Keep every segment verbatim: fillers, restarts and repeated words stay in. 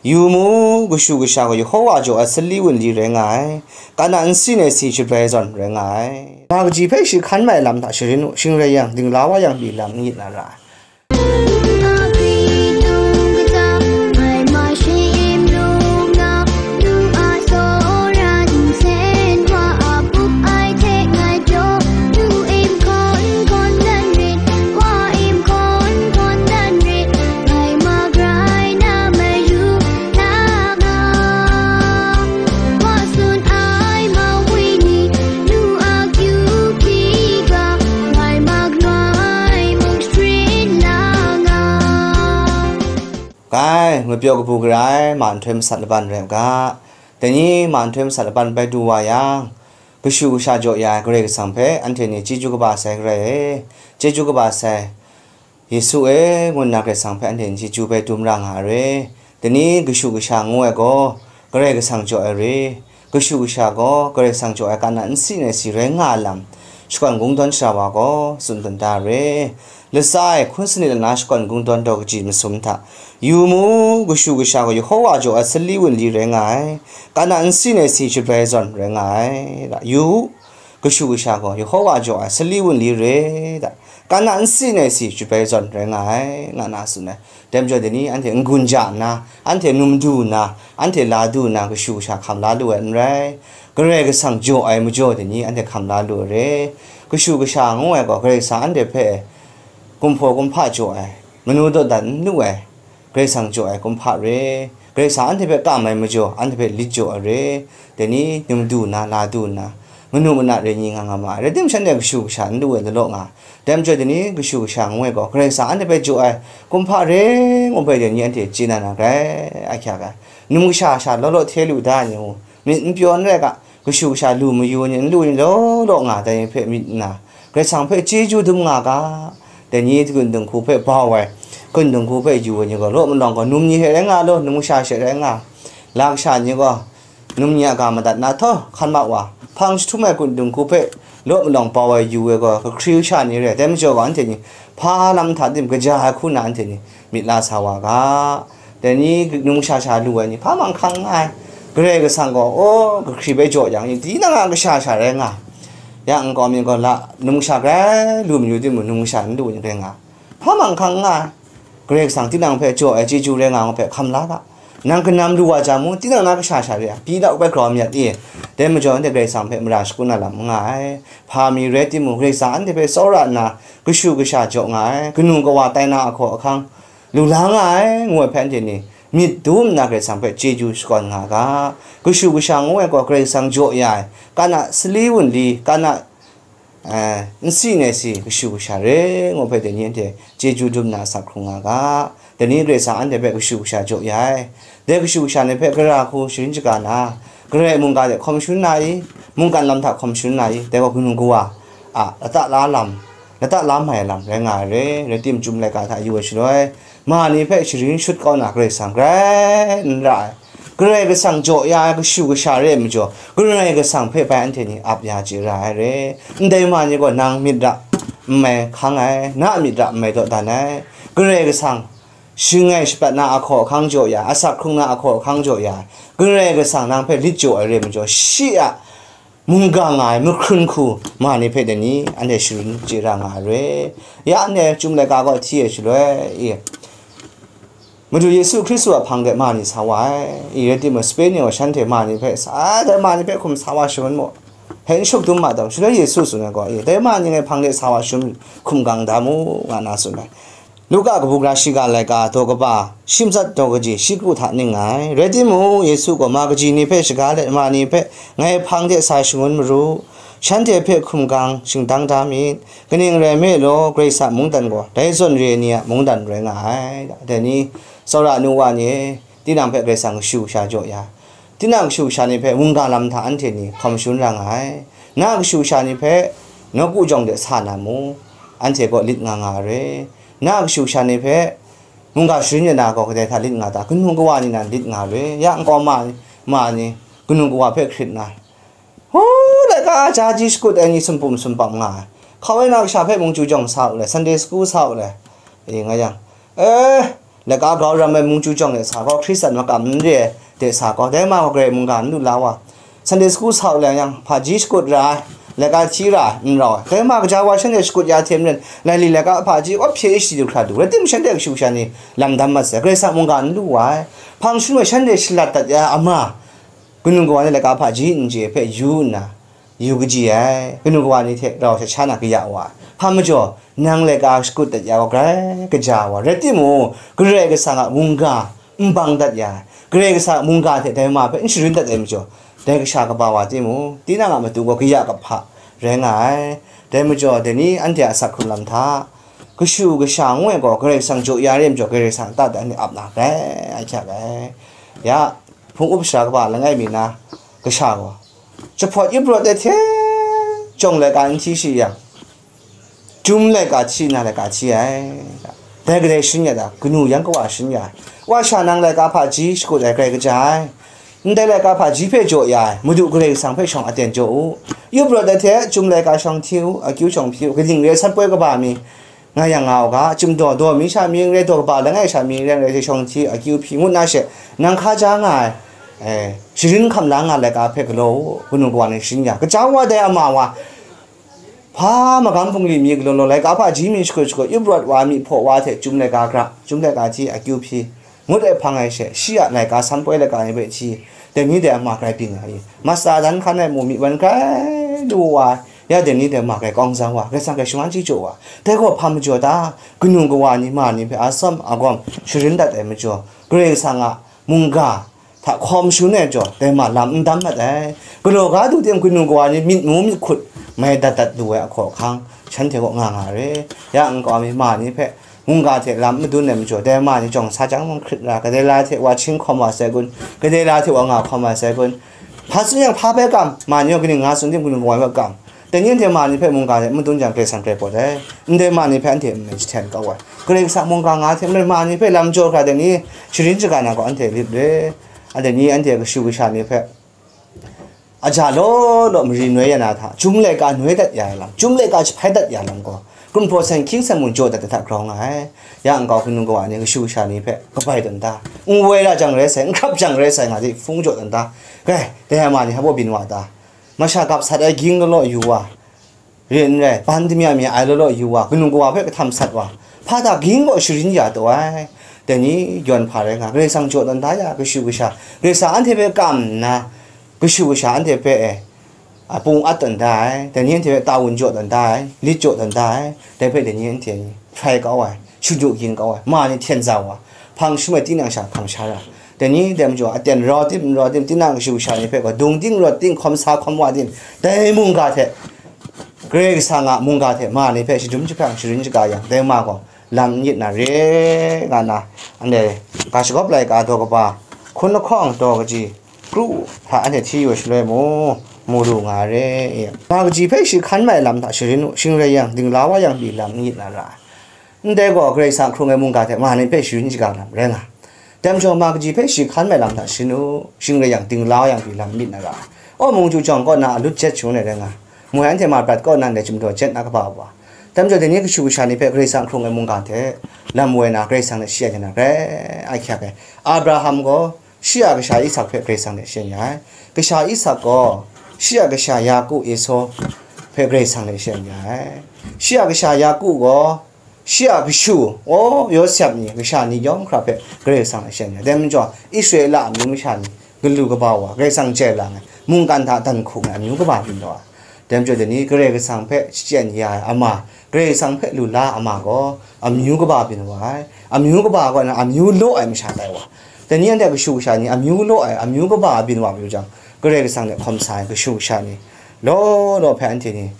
Yu mu, kashu kasha gaw Yehova jaw ai sali wunli rai nga ai, kana nsi nai si shabrai zawn rai nga ai. Ma kaji hpe shi hkan mai lam hta sharin u, shing rai yang, dingla wa yang, mi lam n-, n-, na ra ai. Gai, ngwi pyaw kabu gara ai, ma nhtoi masat laban rai u ga. Dai ni ma nhtoi masat laban bai du wa yang, kashu kasha jaw ya ai Karai Kasang hpe anhte ni chyeju kaba sai garai e, chyeju kaba sai. Yesu e, ngu nna Karai Kasang hpe anhte ni chyeju bai dum ra nga ai re. Dai ni kashu kasha ngu ai gaw, Karai Kasang jaw ai re. Kashu kasha gaw Karai Kasang jaw ai kana nsi nai si rai nga ai lam, shakawn kungdawn shara wa gaw tsun dan da ai re. Latsa e hkun sanit lana shakawn kungdawn daw kaji masum hta, yu mu, kashu kasha gaw Yehova jaw ai sali wunli rai nga ai, kana nsi nai si shabrai zawn rai nga ai. Yu u, kashu kasha gaw Yehova jaw ai sali wunli re ai, kana nsi nai si shabrai zawn rai nga ai, nga na tsun ai. Dai majaw, dai ni anhte n-gun ja nna, anhte num du nna, anhte la du nna, kashu kasha hkam la lu ai n rai. Karai Kasang jaw ai majaw, dai ni anhte hkam la lu ai re. Kashu kasha ngu ai gaw, Karai Kasang anhte hpe kumhpaw kumhpa jaw ai, manu dawdan n lu ai, Karai Kasang jaw ai kumhpa re. Karai Kasang anhte hpe kam ai majaw, anhte hpe lit jaw ai re. Dai ni num du nna, la du nna, manu mana rai ni nga nga ma ai. Rai timung, shanhte kashu kasha n lu ai lalaw nga. Dai majaw, dai ni kashu kasha ngu ai gaw, Karai Kasang anhte hpe jaw ai kumhpa re ngu hpe, dai ni anhte chye na na grai ahkyak ai. Num kasha sha law law hte lu da ai ni mung, myit n pyaw n rai ga, kashu kasha lu mayu ai ni, n lu ai ni law law nga, dai ni hpe myit nna, Karai Kasang hpe chyeju dum nga ga. Dai ni kun dinghku hpe bau ai, kun dinghku hpe yu ai ni gaw, law malawng gaw, num ni hte rai nga law, num kasha she rai nga, la kasha ni gaw, num ni a ga madat na htaw, hkan ma wa, hpang jahtum ai kun dinghku hpe law malawng bau ai yu ai gaw, kahkri kasha ni re ai. Dai majaw gaw, anhte ni hpa lam hta tim kaja ai hku na, anhte ni myit la sa wa ga. Dai ni num kasha sha lu ai ni hpa mung hkang n nga ai. Karai Kasang gaw, aw, kahkri bai jaw yang, tinang a kasha sha rai nga. Ya nkau mi gaw, la, num kasha grai lu mayu timung, num kasha n lu ai ni rai nga. Hpa mung hkang n nga ai. Karai Kasang tinang hpe jaw ai chyeju rai nga ngu hpe hkam la ga. Nang kanam lu wa jang mung, tinang na kasha sha re ai, pyi da u bai grau myit e. Dai majaw, anhte Karai Kasang hpe mara shagun na lam n nga ai. Hpa mi rai timung, Karai Kasang anhte hpe tsawra nna, kashu kasha jaw nga ai, kanu kawa tai na ahkaw ahkang lu la nga ai, ngu ai hpe anhte ni myit dum nna Karai Kasang hpe chyeju shakawn nga ga. Kashu kasha ngu ai gaw, Karai Kasang jaw ya ai, kana sali wunli, kana eh, nsi nai si kashu kasha re ngu hpe, dai ni anhte chyeju dum nna asak hkrung nga ga. Dai ni Karai Kasang anhte hpe kashu kasha jaw ya ai. Dai kashu kasha ni hpe gara hku sharin shaga na, Karai mungga hte hkawm shangun na i, mungkan lam hta hkawm shangun na i, dai gaw kanu kawa a lata la lam, lata la mai ai lam rai nga ai re. Rai timung, chyum laika hta yu ai shaloi, ma ni hpe sharin shut kau na Karai Kasang grai n ra ai. Karai Kasang jaw ya ai kashu kasha re ai majaw, Karai Kasang hpe bai anhte ni ap ya chye ra ai re. Ndai ma ni gaw nang myit ra n mai hkang ai, na a myit ra n mai dawdan ai. Karai Kasang shing ai shapat na ahkaw ahkang jaw ya, asak hkrung na ahkaw ahkang jaw ya, Karai Kasang nang hpe lit jaw ai re ai majaw, shi a mungga nga ai mahkrun hku ma ni hpe dai ni anhte sharin chye ra nga ai re. Ya anhte chyum laika gaw hti ai shaloi, i, Madu Yesu Hkristu a hpang de ma ni sa wa ai. I rai timung, Spain ni gaw shanhte ma ni hpe sa, dai ma ni hpe hkum sa wa shangun mu, hpe n shut dum ma tam, shaloi Yesu tsun ai gaw, i, dai ma ni ngai hpang de sa wa shangun hkum gang da mu, nga na tsun ai. Luka kabu gara shiga laika daw kaba, shi matsat daw kaji, shi kru hta ning nga ai. Rai timung, Yesu gaw ma kaji ni hpe shaga let, ma ni hpe ngai hpang de sa shangun maru, shanhte hpe hkum gang shingdang da myit, kaning rai nme law, Karai Kasang mungdan gaw dai zawn re ai ni a mungdan rai nga ai. Dai ni, tsawra nu wa ni e, tinang hpe Karai Kasang kashu kasha jaw ya, tinang kashu kasha ni hpe mungga lam hta anhte ni hkawm shangun ra nga ai. Na kashu kasha ni hpe nawku jawng de sa na mu, anhte gaw lit nga nga ai re. Na kashu kasha ni hpe mungga sharin ya na gaw kadai hta lit nga ta? Kanu kawa ni nan lit nga ai re. Ya nkau ma, ma ni kanu kawa hpe hkrit na, hu, laika ja ji shakut ai ni sumpum sumpam nga ai. Hkau ai na kasha hpe mungchyum jawng sa u le, Sunday school sa u le, e, nga yang, eh, Laika grau ram ai mung chyu jawng de sa gaw, Hkristan makam n re ai de sa gaw, dai ma gaw Karai mungga n lu la wa. Sunday school sa u lang yang, hpaji shakut ra ai, laika hti ra ai, n rau ai. Dai ma gaja wa shanhte shakut ya hte maren, laili laika hpaji awp hpye shi du hkra du, rai timung shanhte kashu kasha ni lam dam mat sai, Karai Kasang mungga n lu wa ai. Hpang shanhte shanhte shalat dat ya ai ama, kanu kawa ni laika hpaji n chye hpe yu nna, yu kaji ai, kanu kawa ni hte rau sha sha na kaya wa ai. Hpa majaw, nang laika shakut dat ya gaw grai kaja wa, rai timung, Karai Kasang a mungga n bang dat ya ai, Karai Kasang a mungga hte dai ma hpe n sharin dat ai majaw, dai kasha kaba wa timung, tinang a matu gaw kaya kahpa rai nga ai. Dai majaw, dai ni anhte a asak hkrung lam hta, kashu kasha ngu ai gaw Karai Kasang jaw ya re ai majaw, Karai Kasang a ta dan ni ap na grai, a hkyak ai. Ya, hpung up sara kaba langai mi na kasha gaw, jahpawt yup rawt ai hte jawng laika n hti shi yang, Chyum laika hti na laika hti ai. Dai kadai sharin ya ta, kanu yan kawa sharin ya ai. Wa sha nang laika hpaji shakut ai grai kaja ai. Ndai laika hpaji hpe jaw ya ai, Madu Karai Kasang hpe shawng aten jaw u. Yup rawt ai hte chyum laika shawng hti u, akyu shawng hpyi u, kaning re ai san poi kaba mi, nga yang nga u ga, chyum daw, daw mi sha mi n rai, daw kaba langai sha mi n rai, rai shawng hti, akyu hpyi, ngut na she, nang hkaja nga ai, eh, sharin hkam la nga laika hpe galaw u, kanu kawa ni sharin ya. Kaja wa dai ama wa, hpa magam bungli mi galaw law, laika hpaji mi shakut shakut, yup rawt wa, myi hpaw wa hte chyum laika gra, chyum laika hti, akyu hpyi, ngut ai hpang ai she, shi a laika san poi laika ni hpe hti, dai ni dai a ma grai byin nga i? Masa dan hkan ai mu myi wan grai lu wa ai, ya dai ni dai a ma grai kawng zang wa, Karai Kasang hpe shaman chyeju wa. Dai gaw hpa majaw ta? Kanu kawa ni ma ni hpe a tsawm a gawm sharin dat ai majaw, Karai Kasang a mungga hta hkawm shangun ai jaw, dai ma lam n dam mat ai. Galaw ga du tim, kanu kawa ni myit mu myit hkut mai dat dat lu ai ahkaw ahkang, shanhte kaw nga nga re. Ya nkau mi ma ni hpe mungga hte lam madun ai majaw, dai ma ni jawng sa chyang mung hkrit ra, kadai la hte wa hkying hkawm wa sai kun, kadai la hte wa nga hkawm wa sai kun, hpa tsun yang hpa bai kam, ma ni yawng kaning nga tsun tim, kanu kawa ni bai kam. Dai ni anhte ma ni hpe mungga hte madun jang, Karai Kasang grai pawt ai. Ndai ma ni hpe anhte n mai jahten kau ai. Karai Kasang mungga nga hte maren ma ni hpe lam jaw hkra, dai ni sharin shaga na gaw anhte lip re. Anhte ni anhte kashu kasha ni hpe aja law law mari noi ya na hta, chyum laika noi dat ya ai lam, chyum laika jahpai dat ya ai lam gaw, kumhpraw sen hkying sen mun jaw dat ai hta grau nga ai. Ya nkau kanu kawa ni, kashu kasha ni hpe kabai tawn da, n woi ra jang rai sai, n hkrap jang rai sai nga di hpung jaw tawn da. Gai, dai a ma ni hpa baw byin wa ta? Masha gap sat ai ging law law yu wa, re n rai, ban damya mi ai law law yu wa, kanu kawa hpe kahtam sat wa, hpa ta ging gaw sharin ya taw ai. Dai ni yawn hpa rai nga, Karai Kasang jaw tawn da ya, kashu kasha, Karai Kasang anhte hpe kam nna, kashu kasha anhte hpe e, a pung at tawn da ai, dai ni anhte hpe tawun jaw tawn da ai, lit jaw tawn da ai, dai hpe dai ni anhte ni hprai kau ai, shadu ging kau ai, ma ni hten za wa, hpang shanhte tinang sha hkam sha ra, dai ni dai majaw aten rau tim n rau tim, tinang kashu kasha ni hpe gaw dung ting rawt ting, hkawm sa hkawm wa tim, dai mungga hte, Karai Kasang a mungga hte ma ni hpe shadum jahprang sharin shaga yang, dai ma gaw lam n yit na re, nga na, anhte ga shagawp laika daw kaba hkun lahkawng daw kaji kru hta anhte hti yu ai shaloi mu, mu lu nga re. Ma kaji hpe shi hkan mai lam hta sharin u, shing rai yang, dingla wa yang pyi lam n yit na ra ai. Ndai gaw, Karai Kasang hkrung ai mungga hte ma ni hpe sharin shaga lam rai nga. Dai majaw, ma kaji hpe shi hkan mai lam hta sharin u, shing rai yang, dingla yang pyi lam myit na ra ai. Aw, mung chyu jawng kaw na a lut jet shangun ai rai nga. Moi anhte ma prat kaw na ndai chyum daw jet na kaba wa. Dai majaw, dai ni kashu kasha ni hpe Karai Kasang hkrung ai mungga hte lam woi na, Karai Kasang hte shayan ya na rai, a hkyak ai. Abraham gaw shi a kasha Isak hpe Karai Kasang hte shayan ya ai. Kasha Isak gaw shi a kasha Yaku, Esau hpe Karai Kasang hte shayan ya ai. Shi a kasha Yaku gaw shi a kashu, aw, Yawsep ni, kasha ni yawng hkra hpe Karai Kasang a shang ai. Dai majaw, Israela amyu masha ni galu kaba wa, Karai Kasang chye lang ai, mungkan hta dan hkung ai amyu kaba byin taw ai. Dai majaw, dai ni Karai Kasang hpe shachyen ya ai ama, Karai Kasang hpe lu la ai ama gaw, amyu kaba byin wa ai. Amyu kaba gaw na amyu law ai masha tai wa. Dai ni anhte kashu kasha ni amyu law ai, amyu kaba byin wa mayu jang, Karai Kasang hte hkawm sa ai kashu kasha ni law law hpe anhte ni,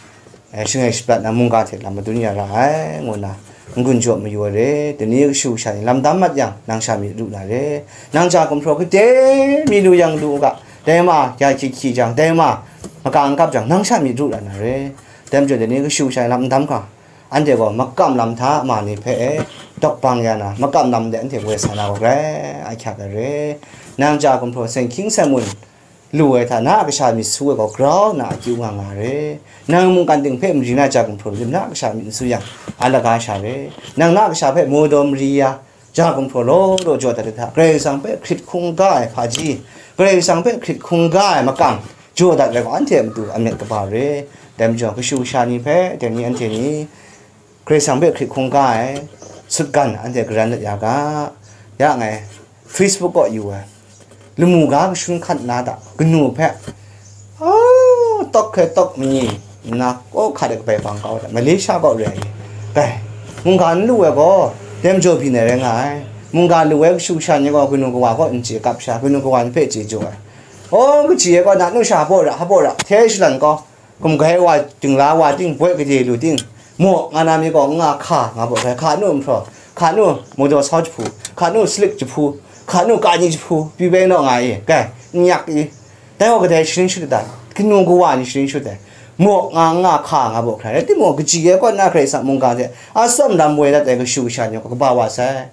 eh, shangai shaprat na mungga hte lam madun ya ra ai, ngu nna n-gun jaw mayu ai re. Dai ni kashu kasha ni lam dam mat yang, nang sha myit ru na re. Nang ja gumhpraw kade mi lu yang lu u ga, dai ma ya hkyik hkyi jang, dai ma maka n kap jang, nang sha myit ru ra na re. Dai majaw, dai ni kashu kasha ni lam n dam hkra, anhte gaw makam lam hta ma ni hpe e dawk bang ya na, makam lam de anhte woi sa na gaw grai a hkyak ai re. Nang ja gumhpraw sen hkying sen mun lu ai hta, na a kasha myit su ai gaw grau nna akyu nga nga re. Nang mungkan ting hpe mari na ja gumhpraw rim na a kasha myit n su yang, a laga sha re. Nang na a kasha hpe mu daw mari ya, Ja gumhpraw law law jaw dat ai hta, Karai Kasang hpe hkrit hkungga ai hpaji, Karai Kasang hpe hkrit hkungga ai makam jaw dat ai gaw, anhte a matu a myit kaba re. Dai majaw, kashu kasha ni hpe, dai ni anhte ni, Karai Kasang hpe hkrit hkungga ai sutgan anhte garan dat ya ga. Ya ngai Facebook kaw yu ai, lamu ga kashun hkat na hta, kanu hpe, a, tawk hkrai tawk manyi nna, kaw hkat ai kabai bang kau ai hta, Malaysia kaw re ai ni, kai, mungga n lu ai gaw, dai majaw byin ai rai nga ai. Mungga lu ai kashu kasha ni gaw, kanu kawa kaw n chye kap sha, kanu kawa ni hpe chye jaw ai. Aw, kaji ai kaw na, nu sha hpaw ra, hpaw ra, hte shalan kau, gumgai wa, dingla wa ting, boi gade lu ting, maw nga na mi gaw, n nga hka nga baw hkrai, hka nu nhpraw, hka nu motor sau jahpu, hka nu slik jahpu, hka nu kani jahpu, pyi bai naw nga i, kai, n yak i. Dai gaw kadai sharin shut ai ta? Kanu kawa ni sharin shut ai. Maw nga, n nga hka nga baw hkrai, rai timung, kaji ai kaw na Karai Kasang mungga hte atsawm lam woi dat ai kashu kasha ni gaw kaba wa sai.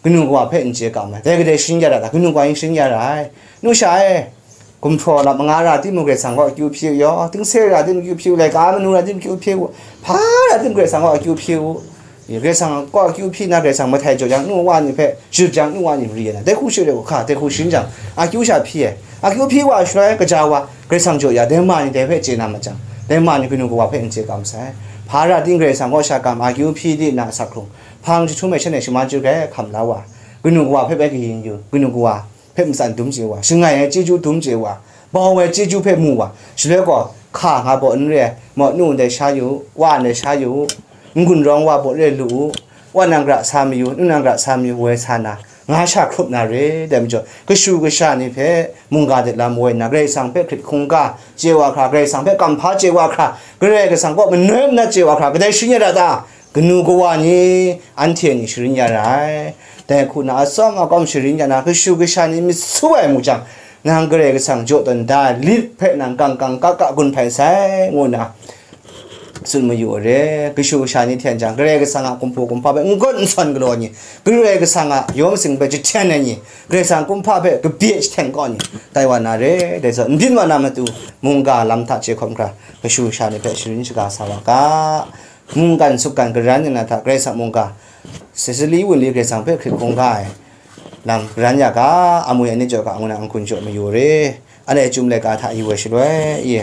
Kanu kawa hpe n chye kam ai. Dai kadai sharin ya ra ta? Kanu kawa yin sharin ya ra ai. Nu sha e, gumhpraw lam anga ra timung, Karai Kasang kaw akyu hpyi u yaw, tingse ra timung akyu hpyi u, laika manu ra timung akyu hpyi u, hpa ra timung Karai Kasang kaw akyu hpyi u. Karai Kasang kaw akyu hpyi na, Karai Kasang mahtai jaw jang, nu wa ni hpe shut jang, nu wa ni mari ai na, dai hku shut ai hka, dai hku sharin jang, akyu sha hpyi ai. Akyu hpyi wa shaloi, kaja wa Karai Kasang jaw ya, dai ma ni dai hpe chye na ma jang, dai ma ni kanu kawa hpe n chye kam sai. Hpa ra ting Karai Kasang kaw sha kam, akyu hpyi di na asak hkrung, hpang jahtum ai shanhte shaman chyu hkrai hkam la wa, kanu kawa hpe bai kayin yu, kanu kawa hpe matsan dum chye wa, shangai ai chyeju dum chye wa, bau ai chyeju hpe mu wa, shaloi gaw, hka nga baw n re ai, maw nu ndai sha yu u, wa ndai sha yu u, n-gun rawng wa baw re lu u, wa nang gra sa mayu, nu nang gra sa mayu, woi sa na, nga sha hkrup na re. Dai majaw, kashu kasha ni hpe mungga de lam woi nna, Karai Kasang hpe hkrit hkungga chye wa hkra, Karai Kasang hpe kamhpa chye wa hkra, Karai Kasang kaw manoi manat chye wa hkra, kadai sharin ya ra ta? Kanu kawa ni, anhte ni sharin ya ra ai. Dai hku na, atsawm akawm sharin ya na, kashu kasha ni myit su ai mu jang, nang Karai Kasang jaw tawn da ai lit hpe nang kang kang ka ka gun hpai sai, ngu nna tsun mayu ai re. Kashu kasha ni hten jang, Karai Kasang a kumhpa kumhpa hpe n-gun n-sawn galaw ai ni, Karai Kasang a yawng sing hpe jahten ai ni, Karai Kasang kumhpa hpe kabye jahten kau ai ni, tai wa na re. Dai zawn, n byin wa na matu, mungga lam hta chye hkawm hkra, kashu kasha ni hpe sharin shaga sa wa ga. Mungkan sukgan garan ai na hta, Karai Kasang mungga, Sisali wunli Karai Kasang hpe hkrit hkungga ai lam garan ya ga, amwi ani jaw ga, ngu na n-gun jaw mayu re. Anhte chyum laika hta yu ai shaloi, i,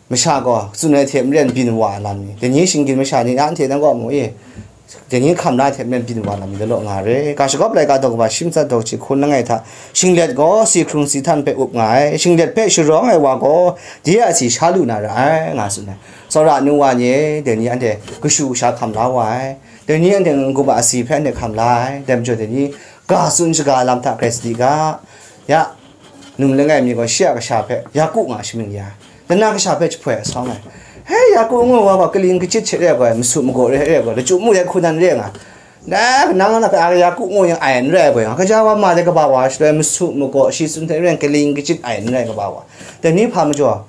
masha gaw tsun ai hte maren byin wa ai lam ni, dai ni shinggyim masha ni, anhte nang gaw mu i, dai ni hkam la ai hte maren byin wa ai lam ni, law law nga re. Ga shagawp laika daw kaba shi matsat daw hkun langai hta, shinglet gaw si hkrung si htan hpe up nga ai, shinglet hpe sharawng ai wa gaw, de a si sha lu na ra ai, nga tsun ai. Tsawra nu wa ni e, dai ni anhte kashu kasha hkam la wa ai, dai ni anhte n-gup a asi hpe anhte hkam la ai, dai majaw dai ni ga tsun shaga ai lam hta grai sadi ga. Ya, num langai mi gaw shi a kasha hpe Yaku nga shamying ya ai, dana kasha hpe jahpoi asawng ai. He, Yaku ngu wa gaw kaling kachyit hte re ai gaw, masu magaw re ai gaw, lachyum mu ai hku nan re nga. Na, nang na ka Yaku ngu yang ai n rai ai gaw, kaja wa ma de kaba wa shaloi, masu magaw shi tsun hte ren kaling kachyit ai n rai kaba wa. Dai ni hpa majaw,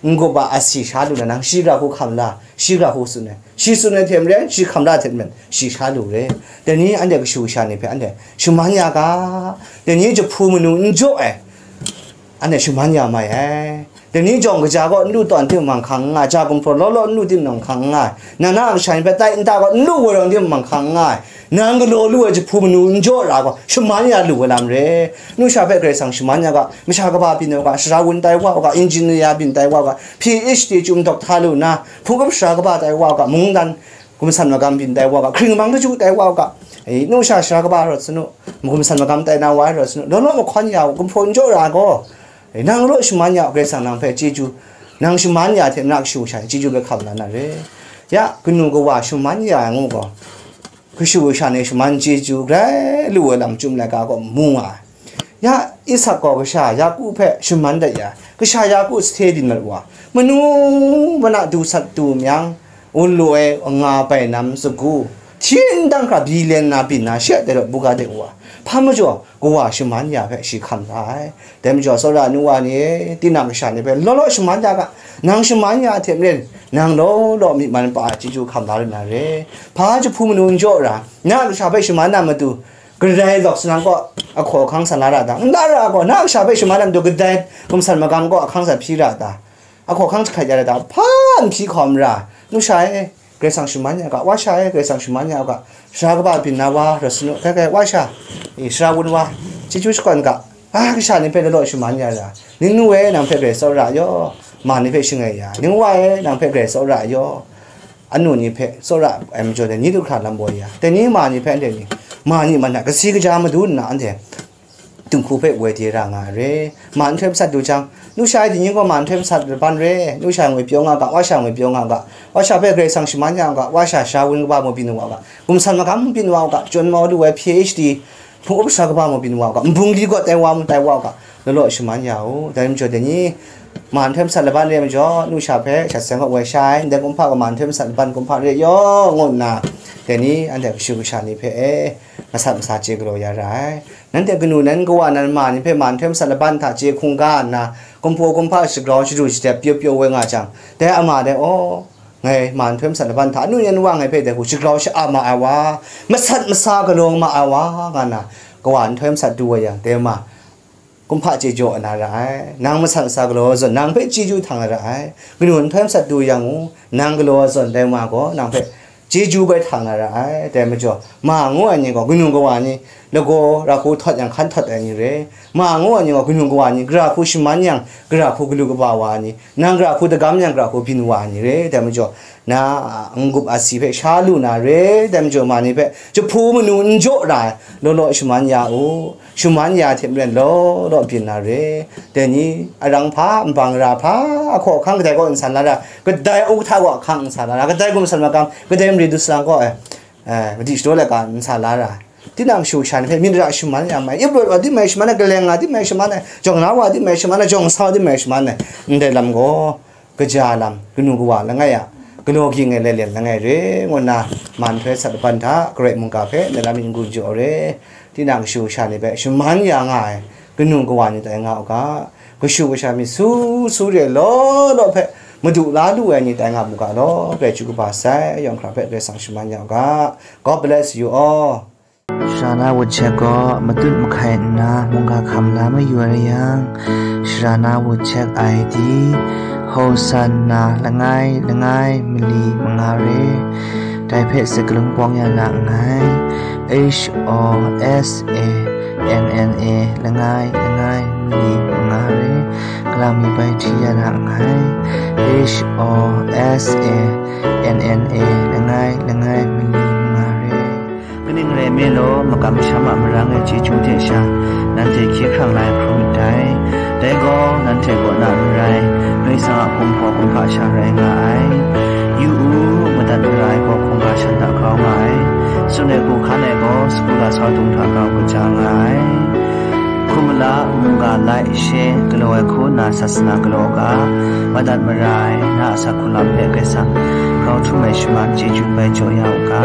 n-gup a asi sha lu na, nang shi gara hku hkam la, shi gara hku tsun ai, shi tsun ai hte maren, shi hkam la hte maren, shi sha lu re. Dai ni anhte kashu kasha ni hpe anhte shaman ya ga, dai ni jahpu manu n jaw ai, anhte shaman ya mai ai. Dai ni jawng kaja gaw n lu tawn timung hkang n nga ai, ja gumhpraw law law n lu timung hkang n nga ai, na na a kasha ni hpe tai nta gaw n lu woi rawng timung hkang n nga ai, nang galaw lu ai jahpu manu n jaw ra gaw, shaman ya lu ai lam re. Nu sha hpe Karai Kasang shaman ya ga, masha kaba byin ai wa ga, sara wun tai wa u ga, engineer byin tai wa u ga, P H D chyum dawk hta lu nna, hpung kaba sara kaba tai wa u ga, mungdan gumsan magam byin tai wa u ga, hkring hmang kaju tai wa u ga, e, nu sha sara kaba rawt sanu, gumsan magam tai na wa ai rawt sanu, law law mahkawn ya u, gumhpraw n jaw ra gaw, e, nang law shaman ya u, Karai Kasang nang hpe chyeju, nang shaman ya hte mara kashu kasha chyeju hpe hkam la na re. Ya, kanu kawa shaman ya ai ngu gaw, kashu kasha ni shaman chyeju grai lu ai lam chyum laika gaw mu nga ai. Ya, Isak gaw kasha Yaku hpe shaman dat ya ai. Kasha Yaku sahte byin mat wa, manu mana du sat du myang, wunlu ai nga bainam sagu, hti n dang hkra bi len na byin na, shi a dai rawt buga de wa. Hpa majaw, kawa shaman ya hpe shi hkam la ai. Dai majaw, tsawra nu wa ni, tinang kasha ni hpe law law shaman ya ga, nang shaman ya hte maren, nang law law myi man pa ai chyeju hkam la lu na re. Hpa jahpu manu n jaw ra, na kasha hpe shaman na matu, kadai lawk salang kaw ahkaw ahkang san la ra ta? N la ra gaw, na kasha hpe shaman na matu, kadai gumsan magam kaw ahkang san hpyi ra ta? Ahkaw ahkang jahkrat ya ra ta? Hpa n hpyi hkawm ra, nu sha e, Karai Kasang shaman ya u ga, wa sha e, Karai Kasang shaman ya u ga, sara kaba byin na wa, rawt sanu, kai kai, wa sha, e, sara wun wa, chyeju shakawn ga, a, kasha ni hpe law law shaman ya ra, ningnu e, nang hpe Karai tsawra yaw, ma ni hpe shangai ya, ning wa e, nang hpe Karai tsawra yaw, anu ni hpe tsawra ai majaw dai ni du hkra lam baw ya, dai ni ma ni hpe anhte ni, ma ni ma na kasi kaja madu nna anhte, dinghku hpe woi de ra nga ai re. Ma nhtoi masat du jang, nu sha e dingnying gaw ma nhtoi masat laban re, nu sha ngwi pyaw nga ga, wa sha ngwi pyaw nga ga, wa sha hpe Karai Kasang shaman ya u ga, wa sha sara wun kaba mung byin wa u ga, gumsan magam mung byin wa u ga, chyawn mau lu ai P H D, hpung up sara kaba mung byin wa u ga, nbung li gaw tai wa mung tai wa u ga, law law shaman ya u. Dai majaw dai ni, ma nhtoi masat laban re ai majaw, nu sha hpe shat seng gaw woi sha ai, ndai kumhpa gaw ma nhtoi masat laban kumhpa re yaw, ngu nna, dai ni anhte kashu kasha ni hpe e, masat masa chye galaw ya ra ai. Nanhte kanu nan kawa nan ma ni hpe ma nhtoi masat laban hta chye hkungga nna, kumhpaw kumhpa shagrau shadu shadep pyaw pyaw woi nga jang, dai ama dai, aw, ngai ma nhtoi masat laban hta anu yan wa ngai hpe dai hku shagrau sha-a ma ai wa, masat masa galaw ma ai wa, nga nna kawa nhtoi masat du wa yang, dai ma kumhpa chye jaw na ra ai. Nang masat masa galaw zawn, nang hpe chyeju htang na ra ai. Kanu nhtoi masat du yang u, nang galaw zawn, dai ma gaw nang hpe chyeju bai htang na ra ai. Dai majaw, ma ngu ai ni gaw, kanu kawa ni lagaw ra hku htawt yang hkan htawt ai ni re. Ma ngu ai ni gaw, kanu kawa ni gara hku shaman yang, gara hku galu kaba wa ai ni, nang gara hku dagam yang, gara hku byin wa ai ni re. Dai majaw, na a n-gup asi hpe sha lu na re. Dai majaw, ma ni hpe jahpu manu n jaw ra ai, law law shaman ya u. Shaman ya hte maren law law byin na re. Dai ni arang hpa, nbang ra hpa, ahkaw ahkang kadai kaw n sa la ra, kadai u hta kaw ahkang n sa la ra, kadai gumsan magam, kadai mari du salang kaw ai, eh, madi shadaw laika n sa la ra. Tinang shu shan hpe myit ra shaman ya mai, ip rawt wa di mai shaman ai, kaleng nga di mai shaman ai, jawng na wa di mai shaman ai, jawng sa wa di mai shaman ai, ndai lam gaw, kaja lam, kanu kawa langai a, galaw ging ai lailyen langai re, ngu nna, ma nhtoi masat laban hta, Karai mungga hpe, na lam n-gun jaw re, tinang kashu kasha ni hpe, shaman ya nga ai, kanu kawa ni tai nga u ga, kashu kasha myit su su re law law hpe, madu la lu ai ni tai nga mu ga law, Karai chyu kaba sai, yawng hkra hpe Karai Kasang shaman ya u ga. God bless you all. Sara na wut hkyek gaw matut mahkai nna mungga hkam la mayu ai yang, sara na wut hkyek ai di, Hosanna langai langai mali manga re, dai hpe sakalun bawng ya na nngai. H O S A N N A langai langai mali manga re, kalang mi bai hti ya na nngai. H O S A N N A langai langai mali manga re. Kaning rai nme law, makam masham a marang e chyeju hte sha, nanhte hkye hkrang la ai hkrum myit dai. Dai gaw, nanhte kaw na n rai, Karai Kasang a hkum hpaw hkum hpa sha rai nga ai. Yu u, madat mara ai gaw hkungga shan hta grau nga ai. Tsun ai hku hkan ai gaw, sagu lasau dung hta grau kaja nga ai. Hkum mala, mungga, lai, she, galaw ai hku nna sasana galaw u ga, madat mara ai, na a asak hku lam hpe Karai Kasang grau htum ai shaman chyeju bai jaw ya u ga.